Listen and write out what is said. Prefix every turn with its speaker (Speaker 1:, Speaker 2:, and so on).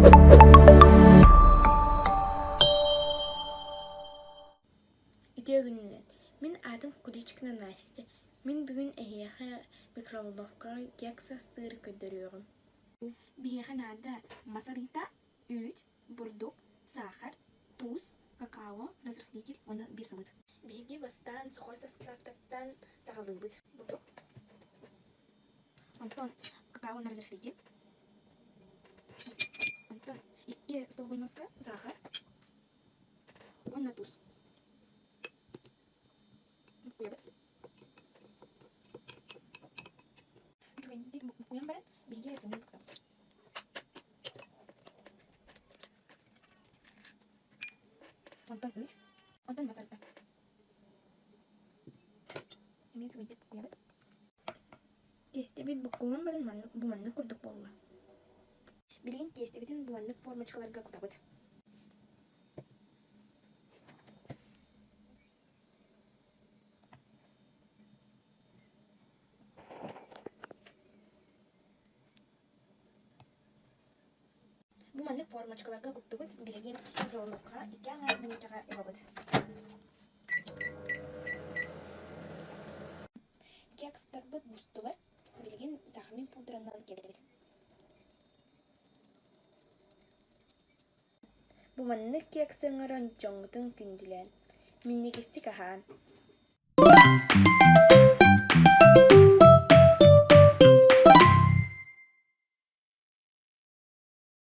Speaker 1: Үтүө күнүнэн! Мин аатым Куличкина Настя. Мин бүгүн эһиэхэ микроволновкаҕа кекс астыыры көрдөрүөҕүм. Биһиэхэ наада мас арыыта, үүт, бурдук, саахар, туус, какао, разрыхлитель уонна биир сымыыт. Биһиги бастаан сухой састааптартан саҕалыыбыт. Бурдук. Онтон какао уонна разрыхлитель. Онтон икки столовой ложка саахар уонна туус. Буккуйабыт. Үчүгэйдик буккуйан баран биһиги сымыыт кутабыт. Онтон үүт, онтон мас арыта. Эмиэ үчүгэйдик буккуйабыт. Тиэстэбит буккуллан баран маннык, бу маннык курдук буолла. Билигин тиэстэбитин бу маннык формочкаларга кутабыт. Бу маннык формочкаларга куттубут, билигин микроволновкаҕа икки аҥаар мүнүүтэҕэ угабыт. Кекстарбыт бустулар, билигин сахарный пудранан киэргэтэбит. Бу маннык кекс оҥорон дьоҥҥутун күндүлээн, минньигэстик аһаан.